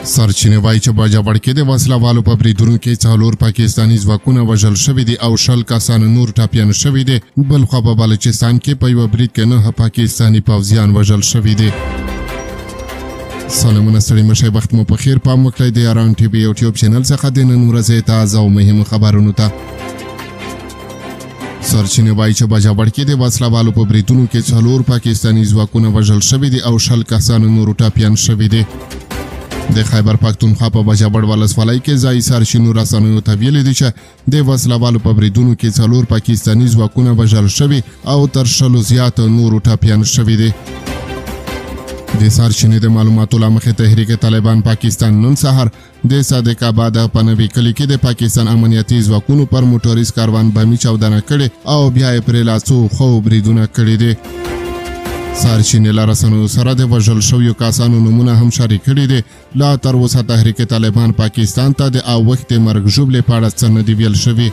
سرچینې وایي چې باجوړ کې د وسله والو په بریدونو کې 4 پاکستاني ځواکونه وژل شوي دي او 20 کسان نور ټپیان شوي دي. بلخوا په بلوچستان کې په یوه برید کې 9 پاکستاني پوځیان وژل شوي دي. سلامونه، ستړي مه شئ، وخت مو په خیر. پام وکړئ د یاران ټي وي یوټیوب چینل څخه د نن ورځې تازه او مهمو خبرونو ته. سرچینې وایي چې باجوړ کې د وسله والو په بریدونو کې 4 پاکستاني ځواکونه وژل شوي دي او 20 کسان نور ټپیان شوي دي. د خیبر پښتونخوا په باجوړ ولسوالۍ کې ځایي سرچینو رسنیو ته ویلي دي چې د وسله والو په بریدونو کې 4 پاکستاني ځواکونه وژل شوي او تر 20 زیات نورو ټپیان شوي دي. د سرچینې د معلوماتو له مخې تحریک طالبان پاکستان نن سهار د صادق آباد په نوي کلي کې د پاکستان امنیتي ځواکونو پر موټریز کاروان بمي چاودنه کړې او بیا یې پرې لا څو ښو بریدونه کړي دي. سرچینې له رسنیو سره د وژل شویو کسانو نومونه هم شریک کړي دي. لا تر اوسه تحریک طالبان پاکستان ته د اوښتې مرګ ژوبلې په اړه څه نه دي ویل شوي.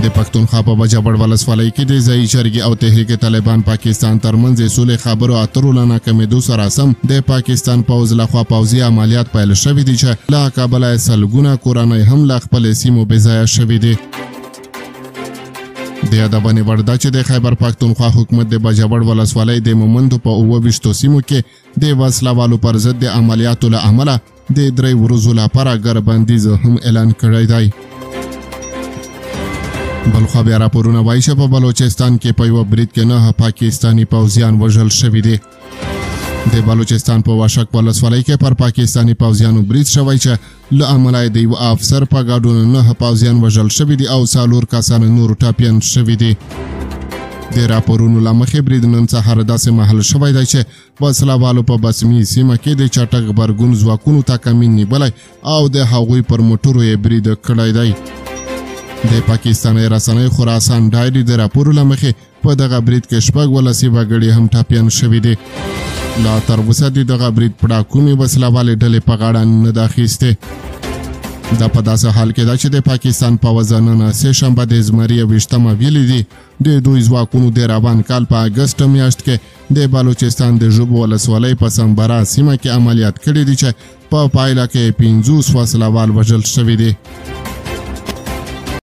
د پښتونخوا په باجوړ ولسوالۍ کې د ځایي جرګې او تحریک طالبان پاکستان ترمنځ د سولې خبرو اترو له ناکامېدو سره سم د پاکستان پوځ لخوا پوځي عملیات پیل شوي دي چې له کابله یې سلګونه کورنۍ هم له خپلې سیمو بېځایه شوي دي. د یادونې وړ ده چې د خیبر پښتونخوا حکومت د باجوړ ولسوالۍ د مومندو په 27 سیمو کې د وسله والو پر ضد د عملیاتو له امله د 3 ورځو لپاره ګربندیز هم اعلان کړی دی. بلخوا بیا راپورونه وایي چې په بلوچستان کې په یوه برید کې 9 پاکستاني پوځیان وژل شوي دي. د بلوچستان په واشک ولسوالۍ کې پر پاکستاني پوځیانو برید شوی چې له امله یې د یوه افسر په ګډون 9 پوځیان وژل شوي دي او 4 کسان نور ټپیان شوي دي. د راپورونو له مخې برید نن سهار داسې مهال شوی دی چې وسله والو په بسمي سیمه کې د چټک غبرګون ځواکونو ته کمین نیولی او د هغوی پر موټرو یې برید کړی دی. د پاکستاني رسنۍ خراسان ډایري د راپورو له مخې په دغه برید کې 6 ولسي وګړي هم ټپیان شوي دي. لا تر اوسه د دغه برید پړه کومې وسله والې ډلې په غاړه نه ده اخیستې. دا په داسې حال کې ده چې د پاکستان پوځ نن سه شنبه د زمري 21مه ویلي دي د دوی ځواکونو د روان کال په اګست میاشت کې د بلوچستان د ژوب ولسوالۍ په سمبرا سیمه کې عملیات کړي دي چې په پایله کې 50 وسله وال وژل شوي دي.